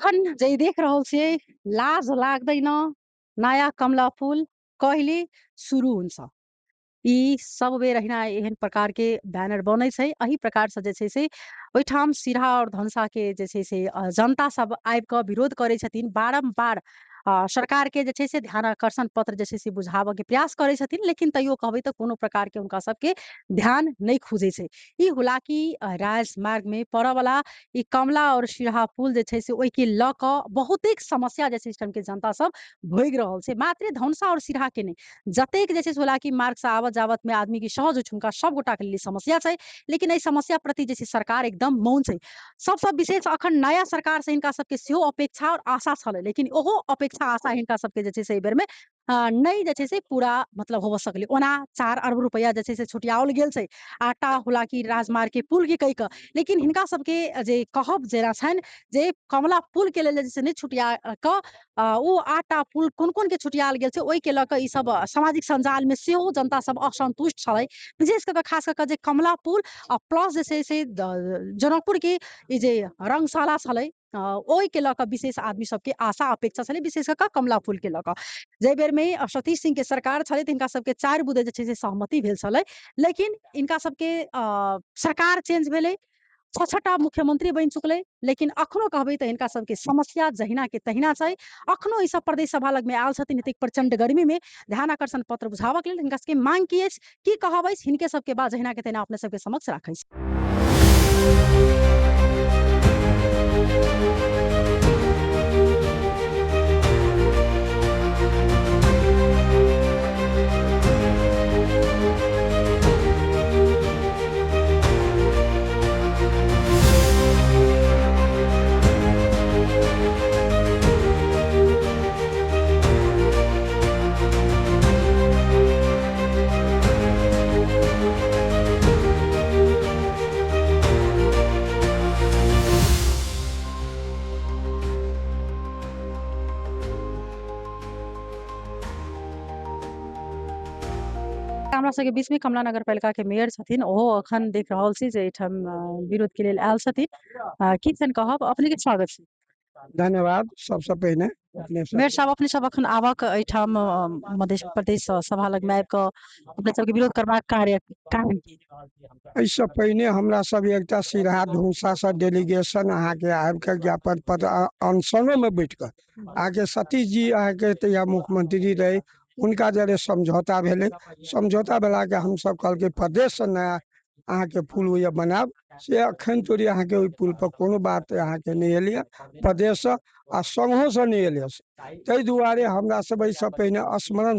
अखन जे देख रहल छियै लाज लाग्दैन नयाँ कमला पुल कहिले सुरु हुन्छ। ई सब बेर अहिना एहन प्रकार के बैनर बनै छै। एही प्रकार से जे छै से ओहिठाम सिरहा और धनुषा के जे छै से जनता सब आबि कऽ विरोध करै छथिन। बारम्बार सरकार के जे छै से ध्यानाकर्षण पत्र जे छै से बुझाबऽ के प्रयास करै छथिन, लेकिन तैयो कहबै तऽ कोनो प्रकार के हुनका सबके ध्यान नहि खुजै छै। ई हुलाकी राजमार्ग में पड़ऽ वाला ई कमला और सिरहा पुल जे छै से ओहि के लऽ कऽ बहुतेक समस्या जे छै एहिठाम के जनता सब भोगि रहल छै। मात्र धनुषा और सिरहा के नहि, जतेक जे छै से हुलाकी मार्ग से आवत जावत में आदमी के सहज होइ छै, हुनका सब गोटा के लेल समस्या छै। लेकिन एहि समस्या प्रति जे छै सरकार एकदम मौन छै। सबसँ विशेष अखन नया सरकार से हिनका सबके सेहो अपेक्षा और आशा छलै, लेकिन ओहो अपेक्षा आशा हिनका सबके जे छै से एहि बेर में नहि जे छै से पूरा मतलब होबऽ सकलै। ओना 4 अरब रुपैआ जे छै से छुटियाओल गेल छै आटा हुलाकी राजमार्ग के पुल के कहि कऽ, लेकिन हिनका सबके जे कहब जेना छनि जे कमला पुल के लेल जे छै से नहि छुटिया कऽ ओ आटा पुल कोन कोन के छुटियाल गेल छै ओहि के लऽ कऽ ई सब सामाजिक सञ्जाल में सेहो जनता सब असन्तुष्ट छलै। विशेष कऽ कऽ खास कऽ कऽ जे कमला पुल आ प्लस जे छै से जनकपुर के ई जे रंगशाला छलै ओहि के लऽ कऽ विशेष आदमी सबके आशा अपेक्षा छलै, विशेष कऽ कऽ कमला पुल के लऽ कऽ। जाहि बेर में सतीश सिंह के सरकार छलै तऽ हिनका सबके 4 बुँदे जे छै से सहमति भेल छलै, लेकिन हिनका सबके सरकार चेंज भेलै, 6-6टा मुख्यमंत्री बनि चुकलै, लेकिन अखनो कहबै तऽ हिनका सबके समस्या जहिना के तहिना छै। अखनो ई सब प्रदेश सभा लगमे आयल छथिन एतेक प्रचंड गर्मी में ध्यान आकर्षण पत्र बुझाबऽ के लेल। हिनका सबके मांग की अछि, की कहब अछि, हिनके सबके बात जहिना के तहिना अपने सबके समक्ष राखै छी। हमरा सबके बीच में कमला नगर पालिका के मेयर छथिन, ओहो अखन देख रहल छी जे एहिठाम विरोध के लेल आयल छथिन। की छनि कहब, अपने के स्वागत छै। धन्यवाद। सबसे पहिने अपने सब मेयर साहब, अपने सब अखन आबक एहिठाम मध्य प्रदेश सभा लग में आबि कऽ अपने सबके विरोध करबाक कार्य कारण की? एहिसँ पहिने हमरा सब एकटा सिरहा धनुषा से डेलीगेशन अहाँके आबि कऽ ज्ञापन पत्र अनशनो में बैठ कऽ अहाँके सतीश जी अहाँके तहिया मुख्यमंत्री रहे, उनका जरे समझौता भेलै। समझौता भेला के हमसब कहलकै प्रदेश से नया अहाँके पुल होइए बनायब, से अखन तोरी अहाँके ओहि पुल पर कोनो बात अहाँके नहि एलैए प्रदेशसँ आ संघोसँ नहि एलैए। ताहि दुआरे हमरा सब एहिसँ पहिने स्मरण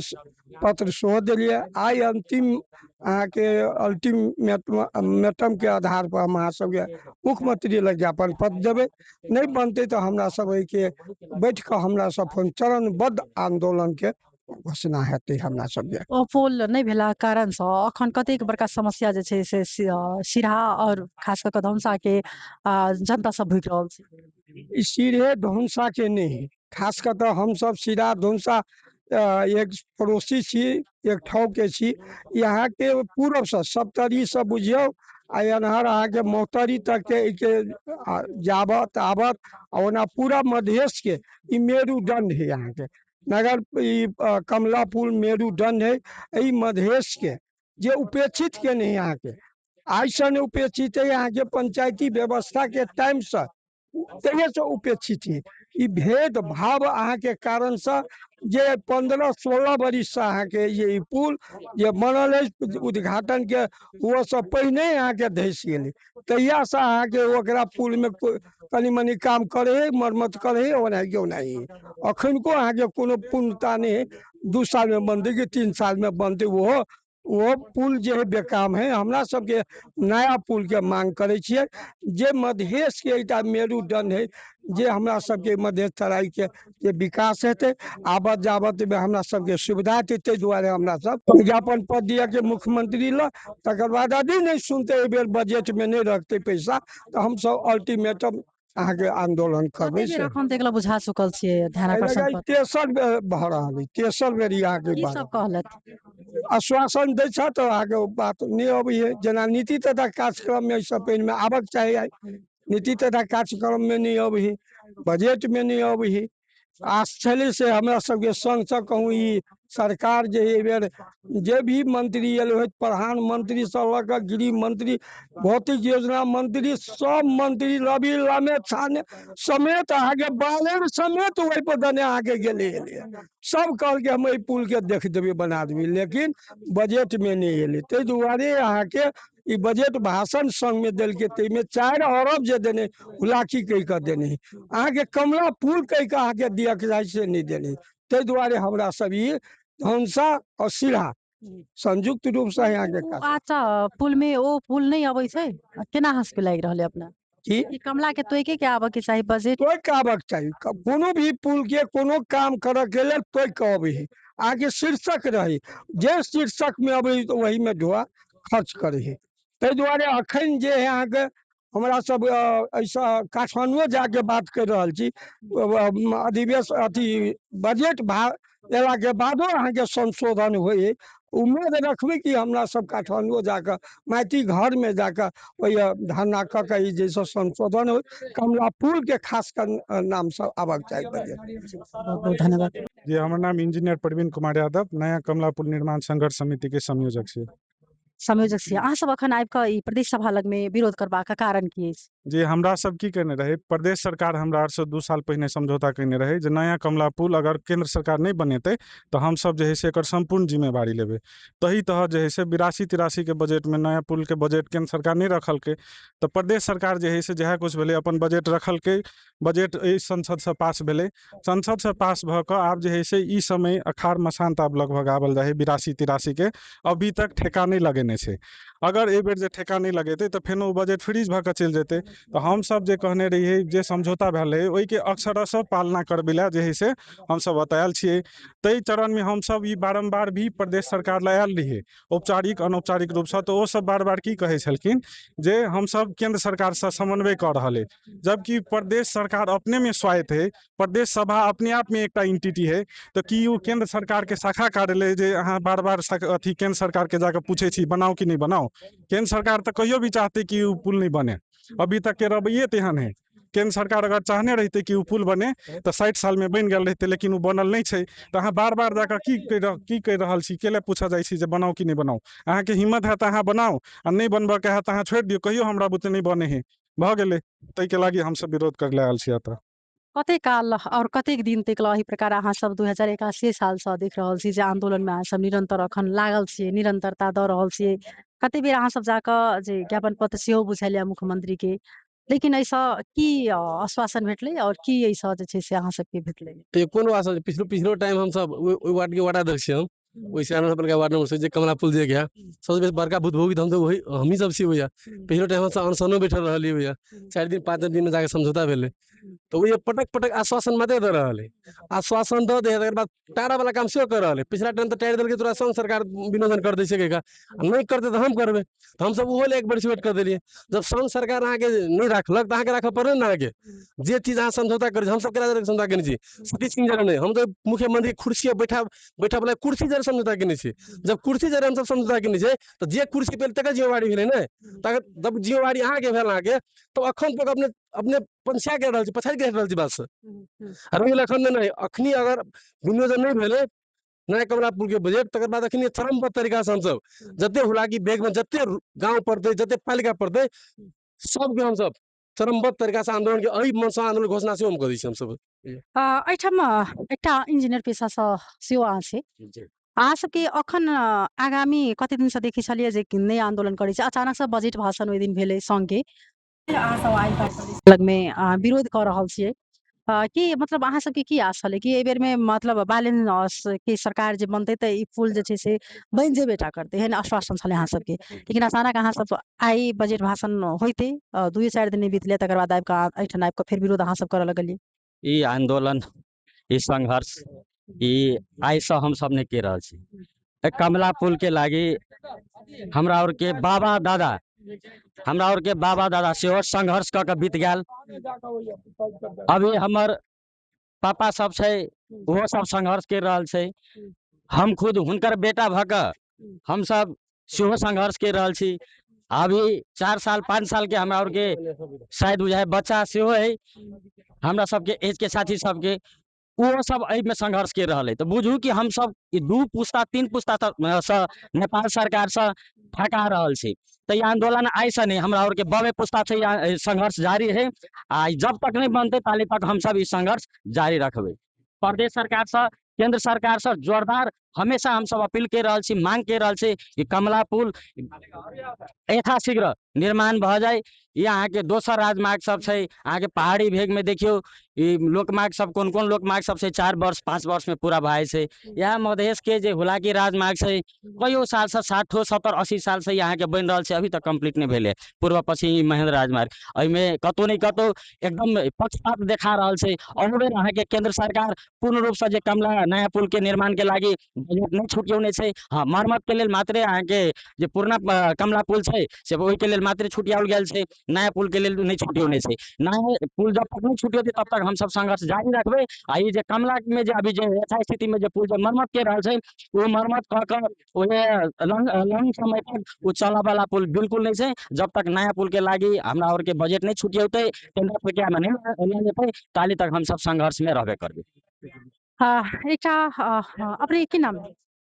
पत्र सेहो देलियै। आइ अंतिम अहाँके अल्टीमेटम के आधार पर हम अहाँ सबके मुख्यमंत्री लग ज्ञापन पत्र देबै। नहि बनतै तऽ हमरा सब एहिके बैठ कऽ हमरा सब फोन चरणबद्ध आंदोलन के घोषणा हेतै हमरा सबके। ओ पुल नहि भेला कारण सँ अखन कतेक बड़का समस्या जे छै से सिरहा और खास कऽ कऽ धनुषा के जनता सब भोगि रहल छै। ई सिरहे धनुषा के नहि है, खास कऽ तऽ हमसब सिरहा धनुषा एक पड़ोसी छी, एक ठाव के छी। यहाँ के पूरब से सप्तरी से बुझियौ आ एनहर अहाँके मौतरी तक के एहिके जाबत आबत, आ ओना पूरा मधेश के ई मेरुदंड है। अहाँके नगर ई कमला पुल मेरुदंड है। एहि मधेश के जे उपेक्षित के नहीं, अहाँके आइसँ नहि उपेक्षित है, अहाँके पंचायती व्यवस्था के टाइम से तहिएसँ उपेक्षित है। ई भेदभाव अहाँके कारणसँ जे 15-16 बरिससँ अहाँके ये ई पुल जे बनल अछि, उद्घाटन के ओसँ पहिने अहाँके धसि गेलै। तहियासँ अहाँके ओकरा पुलमे कनि मनि काम करै है, मरम्मत करै है, ओनाहिके ओनाही। अखनको अहाँके कोनो पूर्णता नहि है। 2 साल में बनतै कि 3 साल में बनतै, ओहो पुल जे है बेकाम है। हमरा सबके नया पुल के मांग करै छियै, जे मधेश के एकटा मेरुदंड है, जे हमरा सबके मधेश तराई के जे विकास हेतै, आबत जाबत में हमरा सबके सुविधा हेतै। ताहि दुआरे हमरा सब ज्ञापन पत्र दिअ के मुख्यमंत्री लग, तकर बाद यदि नहि सुनतै, एहि बेर बजट में नहि रखतै पैसा, तऽ हमसब अल्टीमेटम अहाँके आंदोलन करबै। कते बेर अखन तक बुझा चुकल छियै ध्यानाकर्षण एहि पत्र? तेसर बेर भऽ रहल अछि, तेसर बेर ई अहाँके की बात। सब कहलथि? आश्वासन दै छथि तऽ अहाँके ओ बात नहि अबै है। जेना नीति तथा कार्यक्रम में एहिसँ पहिने आबक चाही, आइ नीति तथा कार्यक्रम में नहि अबै है। बजटमे नहि अबै हइ। आश छलै से हमरा सबके सङ्गसँ कहूँ ई सरकार जे एहिबेर जे भी मंत्री एल होथि, प्रधानमंत्रीसँ लऽ कऽ गृह मंत्री, भौतिक योजना मंत्री, सब मंत्री रवि लामे छाने समेत अहाँके बालेन समेत ओहिपर दने अहाँके गेलै एलैए। सब कहलकै हम एहि पुलके देख देबै, बना देबै, लेकिन बजटमे नहि एलै। ताहि दुआरे अहाँके ई बजट भाषण सङ्गमे देलकै, ताहिमे 4 अरब जे देने हुलाकी कहि कऽ देने हइ, अहाँके कमला पुल कहि कऽ अहाँके दिअके चाही से नहि देने। ताहि दुआरे हमरा सब ई धनुषा आओर सिरहा संयुक्त रूपसँ अहाँके ओ काज अच्छा पुलमे ओ पुल नहि अबै छै, केना अहाँ सबके लागि रहल है अपना की ई कमला के तोइके के आबऽ के चाही बजट? तोड़ि आबऽके चाही। कोनो भी पुलके कोनो काम करऽके लेल तोड़ि कऽ अबै हइ, अहाँके शीर्षक रहै, जे शीर्षकमे अबै हइ तऽ ओहीमे ढोआ खर्च करै हइ। ताहि दुआरे अखन जे हइ अहाँके हमरा सब एहिसँ काठमाण्डुओ जाके बात करि रहल छी, अधिवेश अथी बजट एलाके बादो अहाँके संशोधन होइ हइ। उम्मीद रखबै कि हमरा सब काठमाण्डुओ जाकऽ माइती घरमे जाकऽ ओहि धरना कऽ के ई जाहिसँ संशोधन होइ, कमला पुलके खास कर नामसँ आबऽके चाही बजट। बहुत बहुत धन्यवाद। जी, हमर नाम इंजीनियर प्रवीण कुमार यादव, नया कमला पुल निर्माण संघर्ष समिति के संयोजक छी। संयोजक छी। अहाँ सब अखन आबि कऽ ई प्रदेश सभा लगमे विरोध करबाक कारण की अछि? जी, हमरा सब की केने रहे, प्रदेश सरकार हमरा आरसँ 2 साल पहिने समझौता केने रहे जे नया कमला पुल अगर केंद्र सरकार नहि बनेतै तऽ हमसब जे है से एकर सम्पूर्ण जिम्मेवारी लेबै। तही तहत जे है से 82-83 के बजटमे नया पुलके बजट केंद्र सरकार नहि रखलकै, तऽ प्रदेश सरकार जे है से जएह किछु भेलै अपन बजट रखलकै, बजट एहि संसदसँ पास भेलै। संसदसँ पास भऽ कऽ आब जे है से ई समय अखाड़ मसान्त आब लगभग आबल जाइ है 82-83 के, अभी तक ठेका नहि लगेने छै। अगर एहि बेर जे ठेका नहि लगेतै तऽ फेनो ओ बजट फ्रीज भऽ कऽ चलि जेतै। तऽ हमसब जे कहने रहियै, जे समझौता भेल रहै ओहिके अक्षरशः पालना करबै लए जे है से हमसब ओतऽ आयल छियै। ताहि चरणमे हमसब ई बारम्बार भी प्रदेश सरकार लए आयल रहियै औपचारिक अनौपचारिक रूपसँ, तऽ ओसब बार बार की कहै छलखिन जे हमसब केन्द्र सरकारसँ समन्वय कऽ रहल है, जबकि प्रदेश सरकार अपनेमे स्वायत्त है, प्रदेश सभा अपने आपमे एकटा इंटिटी है। तऽ की ओ केन्द्र सरकारके शाखा कार्यालय जे अहाँ बार बार अथी केन्द्र सरकारके जाकऽ पूछै छी बनाउ कि नहि बनाउ? केन्द्र सरकार तऽ कहियो भी चाहतै कि ओ पुल नहि बने, अभी तक के रवैये तेहन है। केन्द्र सरकार अगर चाहने रहितै कि ओ पुल बने तऽ 60 सालमे बनि गेल रहितै, लेकिन ओ बनल नहि छै। तऽ अहाँ बार बार जाकऽ की कहि रहल छी, के लए पूछऽ जाइ छी जे बनाउ कि नहि बनाउ? अहाँके हिम्मत हैत अहाँ बनाउ, आ नहि बनबऽके हैत अहाँ छोड़ि दियौ, कहियो हमरा बुते नहि बनै है, भऽ गेलै। ताहिके लागि हमसब विरोध करै लए आयल छी एतऽ। कतेक काल और कतेक दिन तक एहि प्रकार अहाँ सब 2081 सालसँ देख रहल छी जे आंदोलनमे अहाँ सब निरंतर अखन लागल छियै, निरंतरता दऽ रहल छियै। कतेक बेर अहाँ सब जाकऽ जे ज्ञापन पत्र सेहो बुझेलियै मुख्यमंत्री के, लेकिन एहिसँ की आश्वासन भेटलै और की एहिसँ जे छै से अहाँ सबके भेटलै? तऽ कोनो आश्वासन पिछलो टाइम हमसब ओहि वार्डके वार्डाध्यक्ष छी हम, ओहि से नगरपालिका वार्ड नंबर से जे कमला पुल जे गया सबसँ बेसी बड़का भुतभोगी तऽ हमसब वही हमही सब छी भैया। पिछलो टाइम हमसब अनशनो बैठल रहलियै भैया, 4 दिन 5 दिनमे जाके समझौता भेलै। तऽ ओहि पटक पटक आश्वासन मात्रे दऽ रहल है, आश्वासन दऽ दै है तकर बाद टारा वाला काम सेहो कऽ रहल है। पिछला टाइम तऽ टारि देलकै तोरा संघ सरकार विनोदन कर दै छै कहिके, आ नहि करतै तऽ हम करबै, तऽ हमसब ओहो लए एक बरिस वेट कऽ देलियै। जब संघ सरकार अहाँके नहि राखलक तऽ अहाँके राखऽ पड़त ने। अहाँके जे चीज अहाँ समझौता करै छी, हमसब केना जरे समझौता केने छी? सतीश सिंह जरे नहि, हम तऽ मुख्यमंत्री कुर्सी पर बैठा वाला कुर्सी जरे समझौता केने छी। जब कुर्सी जरे हमसब समझौता केने छियै तऽ जे कुर्सी पेल तकर जिम्मेवारी भेलै ने। तकर जब जिम्मेवारी अहाँके भेल अहाँके, तब अखन तक अपने अपने पछा के रहल छी, पछाड़ि के रहल छी बात से। आ रहि गेल अखन नहि, अखनी अगर विनियोजन नहि भेलै नया कमला पुलके बजट, तकर बाद अखनी चरमबद्ध तरीकासँ हमसब जते हुलाकी बेगमे जते गाँव पड़तै, जते पालिका पड़तै, सबके हमसब चरमबद्ध तरीकासँ आन्दोलनके एहि मनसँ आन्दोलन घोषणा सेहो हम कऽ दै छी हमसब। एहिठाम एकटा इंजीनियर पेशासँ सेहो अहाँ छी। अहाँ सबके अखन आगामी कते दिनसँ देखै छलियै जे नहि आन्दोलन करै छै, अचानकसँ बजट भाषण ओहि दिन भेलै संघके, अहाँ सब आइ लगमे विरोध कऽ रहल छियै, की मतलब अहाँ सबके की आश छलै कि एहि बेरमे मतलब बालेन के सरकार जे बनतै तऽ ई पुल जे छै से बनि जेबे टा करतै, एहन आश्वासन छलै अहाँ सबके। लेकिन अचानक अहाँ सब आइ बजट भाषण होइते 2-4 दिन नहि बीतलै तकर बाद आबि कऽ एहिठाम आबि कऽ फेर विरोध अहाँ सब करऽ लगलियै। ई आन्दोलन, ई संघर्ष, ई आइसँ हमसब नहि कऽ रहल छी। एहि कमला पुलके लागि हमरा आरके बाबा दादा, हमरा आरके बाबा दादा सेहो संघर्ष कऽ के बीत गेल। अभी हमर पापा सब छै ओहो सब संघर्ष करि रहल छै, हम खुद हुनकर बेटा भऽ कऽ हमसब सेहो संघर्ष करि रहल छी। अभी 4 साल 5 साल के हमरा आरके शायद बुझाइ बच्चा सेहो है, हमरा सबके एज के साथी सबके ओहो सब एहिमे संघर्ष के रहल है। तऽ बुझू कि हमसब ई 2 पुस्ता 3 पुस्ता सँ नेपाल सरकारसँ ठका रहल छी। तऽ ई आंदोलन आइसँ नहि, हमरा आरके 92 पुस्ता से ई संघर्ष जारी है आ जब तक नहि बनतै ताले तक हमसब ई संघर्ष जारी रखबै। प्रदेश सरकारसँ केंद्र सरकारसँ जोरदार हमेशा हमसब अपील के रहल छी, मांग के रहल छी कि कमला पुल यथाशीघ्र निर्माण भऽ जाय। ई अहाँके दोसर राजमार्ग सब छै, अहाँके पहाड़ी भेगमे देखियौ ई लोकमार्ग सब कोन कोन लोकमार्ग सब छै 4 वर्ष 5 वर्षमे पूरा भए जाइ छै। इएह मधेशके जे हुलाकी राजमार्ग छै कहियो सालसँ 60 70 80 सालसँ अहाँके बनि रहल छै, अभी तक कम्प्लीट नहि भेलै। पूर्व पश्चिम महेंद्र राजमार्ग एहिमे कतहु नहि कतहु एकदम पक्षपात देखा रहल छै। अहू बेर अहाँके केंद्र सरकार पूर्ण रूपसँ जे कमला नया पुलके निर्माणके लागि बजट नहि छुट्यौने छै। हँ, मरम्मतके लेल मात्रे अहाँके जे पुरना कमला पुल छै से ओहिके लेल मात्रे छुटियाओल गेल छै, नया पुलके लेल नहि छुट्यौने छै। नया पुल जब तक नहि छुट्यौतै तब तक हमसब संघर्ष जारी रखबै। आ ई जे कमलामे जे अभी जे यथास्थितिमे जे पुल जे मरम्मत के रहल छै ओ मरम्मत कऽ कऽ ओहे लंग समय तक ओ चलऽवला पुल बिल्कुल नहि छै। जब तक नया पुलके लागि हमरा आरके बजट नहि छुट्यौतै, केन्द्र प्रक्रियामे नहि लऽ जेतै, ताले तक हमसब संघर्षमे रहबे करबै। एकटा अपने की नाम?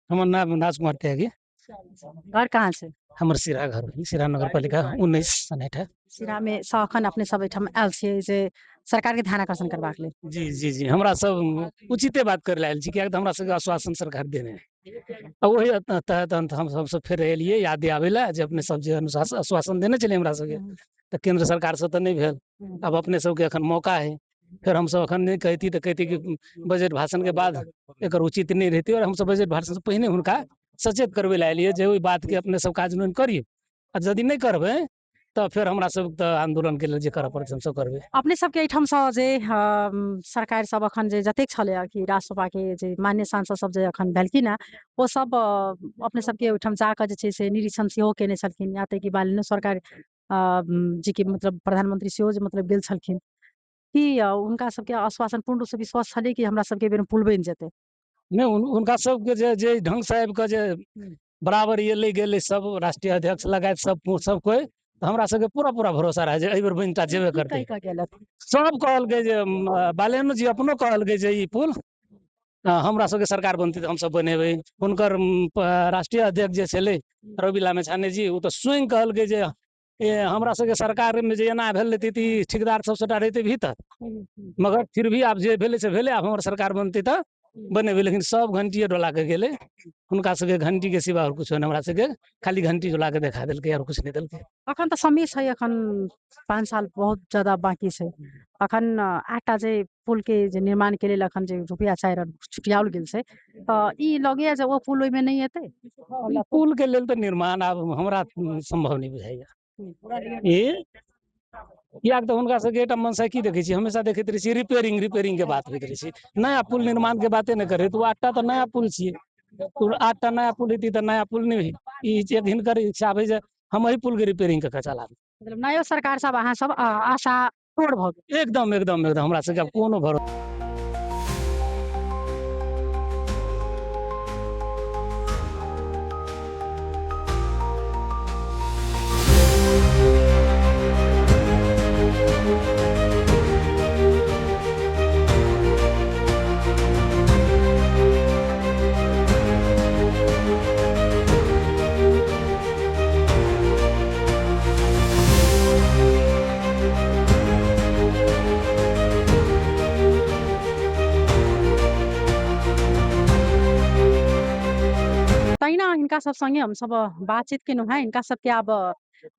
हमर नाम राजकुमार त्यागी। घर कहाँ छै? हमर सिरा घर, सिरा नगरपालिका 19 सनैठा। सिरामे सँ अखन अपने सब एहिठाम आयल छियै जे सरकारके ध्यान आकर्षण करबाक लेल। जी जी जी, हमरा सब उचिते बात करे लए आयल छी, किएक तऽ हमरा सबके आश्वासन सरकार देने है आ ओहि तहत हम सब फेर एलियै याद आबै लए जे अपने सब जे अनुसार आश्वासन देने छलियै हमरा सबके, तऽ केंद्र सरकारसँ तऽ नहि भेल। आब अपने सबके एखन मौका है, फेर हमसब एखन नहि कहती तऽ कहती कि बजट भाषणके बाद एकर उचित नहि रहितै, और हमसब बजट भाषणसँ पहिने हुनका सचेत करबै लए एलियै जे ओहि बातके अपने सब कार्यान्वयन करी, आ यदि नहि करबै तऽ फेर हमरा सब तऽ आंदोलनके लेल जे करऽ पड़तै हमसब करबै। अपने सबके एहिठामसँ जे सरकार सब अखन जे जतेक छलै कि राजसभाके जे मान्य सांसद सब जे अखन भेलखिन हेँ ओ सब अपने सबके ओहिठाम जाकऽ जे छै से निरीक्षण सेहो केने छलखिन। यहाँ तक कि बालिनो सरकार जे कि मतलब प्रधानमंत्री सेहो जे मतलब गेल छलखिन कि हुनका सबके आश्वासन पूर्ण रूपसँ विश्वास छलै कि हमरा सबके बेर पुल बनि जेतै? नहि, हुनका सबके जे जे ढङ्गसँ आबि कऽ जे बराबर एलै गेलै सब राष्ट्रीय अध्यक्ष लगायत सब सब कोइ, तऽ हमरा सबके पूरा पूरा भरोसा रहै जे एहि बेर बनिटा जेबे करतै। सब कहलकै जे बालेनो जी अपनो कहलकै जे ई पुल हमरा सबके सरकार बनतै तऽ हमसब बनेबै। हुनकर राष्ट्रीय अध्यक्ष जे छलै रवि लामिछाने जी, ओ तऽ स्वयं कहलकै जे हमरा सबके सरकारमे जे एना भेल रहितै तऽ ई ठेकेदार सब सबटा रहितै भीतर, मगर फिर भी आब जे भेलै से भेलै, आब हमर सरकार बनतै तऽ बनेबै। लेकिन सब घंटिए डोला के गेलै, हुनका सबके घंटी के सिवा और कुछो नहि, हमरा सबके खाली घंटी डोला के देखा देलकै और कुछ नहि देलकै। अखन तऽ समय छै, अखन 5 साल बहुत ज्यादा बाँकी छै। अखन 8टा जे पुलके जे निर्माणके लेल अखन जे रुपैआ 4 छुटियाओल गेल छै, तऽ ई लगैया जे ओ पुल ओहिमे नहि एतै? पुल के लेल तऽ निर्माण आब हमरा सम्भव नहि बुझाइया। ई किएक तऽ हुनका सबके एकटा मनसा की देखै छियै, हमेशा देखैत रहै छियै रिपेयरिंग रिपेयरिंग के बात होइत रहै छै, नया पुल निर्माण के बाते नहि करै। तऽ ओ 8टा तऽ नया पुल छियै, 8टा नया पुल हेतै तऽ नया पुल नहि होइ। ई एक हिनकर इच्छा भेल जे हम एहि पुल के रिपेयरिंग कऽ के चलाबी। मतलब नयो सरकार सब अहाँ सब आशा तोड़ भऽ गेल। एकदम एकदम एकदम, हमरा सबके आब कोनो भरोसा। तहिना हिनका सब संगे हमसब बातचीत केलहुँ हेँ। हिनका सबके आब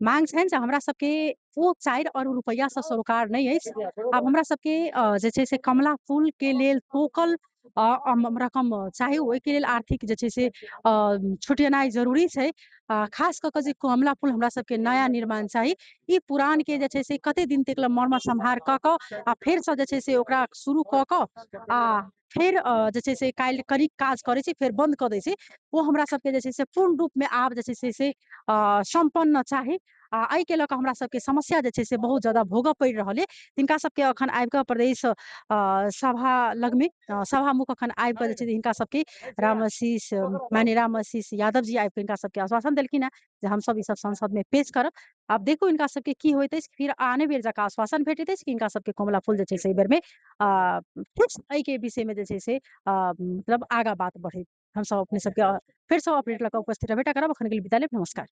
मांग छनि जे हमरा सबके ओ 4 अरब रुपैआसँ सरोकार नहि अछि, आब हमरा सबके जे छै से कमला पुल के लेल तोकल रकम चाही, ओहिके लेल आर्थिक जे छै से छुटेनाइ जरूरी छै। खास कऽ कऽ जे कमला पुल हमरा सबके नया निर्माण चाही, ई पुरान के जे छै से कते दिन तक मरम्मत सम्हार कऽ कऽ आ फेरसँ जे छै से ओकरा शुरू कऽ कऽ आ फेर जे छै से काल्हि कनिक काज करै छै फेर बन्द कऽ दै छै, ओ हमरा सबके जे छै से पूर्ण रूपमे आब जे छै से सम्पन्न चाही। आ एहिके लऽ कऽ हमरा सबके समस्या जे छै से बहुत ज्यादा भोगऽ पड़ि रहल अइ। तिनका सबके अखन आबि कऽ प्रदेश सभा लगमे सभामुख अखन आबि कऽ जे छै हिनका सबके रामआशीष माननीय रामआशीष यादव जी आबि कऽ हिनका सबके आश्वासन देलखिन हेँ जे हमसब ई सब संसद में पेश करब। आब देखू हिनका सबके की होइत अछि, फिर आने बेर जकाँ आश्वासन भेटैत अछि कि हिनका सबके कमला फूल जे छै से एहि बेर में फिक्स एहिके विषय में जे छै से मतलब आगा बात बढ़ैत। हमसब अपने सबके फेर सब अपडेट लऽ कऽ उपस्थित रहबे टा करब। अखन के लेल विदा लेब, नमस्कार।